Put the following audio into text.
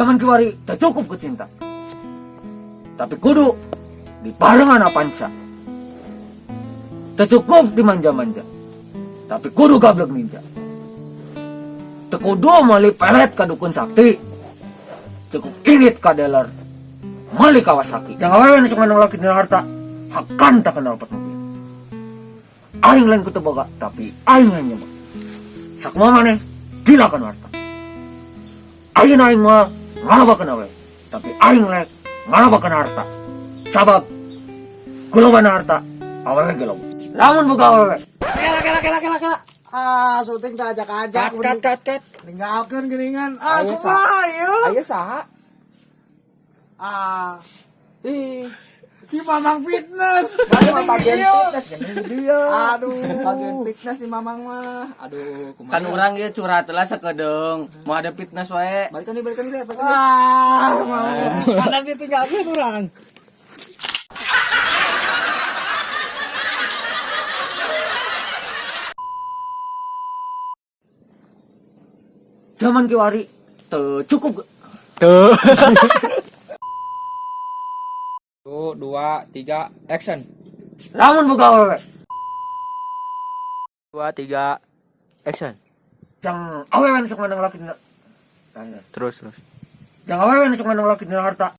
Zaman kiwari teu cukup ku cinta. Tapi kudu dibarengan Avanza. Teu cukup dimanja-manja. Tapi kudu gablek ninja. Teu kudu meuli pelet ka dukun sakti. Cukup indit ka dealer. Meuli Kawasaki. Jang awewe nu sok mandang laki dina harta, hakan tah kana opat mobil. Aing lain ku teu boga, tapi aing lain nyoba. Sakumaha maneh gila kana harta. Ayeuna aing moal ngalobakeun awewe, tapi aing rek ngalobakeun harta. Sabab gulobana harta, awewe ge loba. Lamun boga awewe. Kela kela kela kela kela. Ah, syuting tak ajak-ajak. Cut cut cut cut. Ninggalkeun geuningan. Ah, Ayo, kumaha ieu? Ayo saha? Ah, Ih, si Mamang Fitness. mana mah Geuning bagian ieu. fitness geuning di dieu. Aduh. Bagian fitness si Mamang mah. Aduh, kumaha. Kan urang ge curhat lah sakedeung. Mau ada fitness wae. Balikan nih, balikan nih, balikan nih. Ah, mau. Panas ditinggalkeun urang. Zaman kiwari teu cukup. Tuh. 1, 2, 3, action. Lamun boga awewe. 2, 3, action. Jang awewe nu sok mandang laki dina. Terus, terus. Jang awewe nu sok mandang laki dina harta.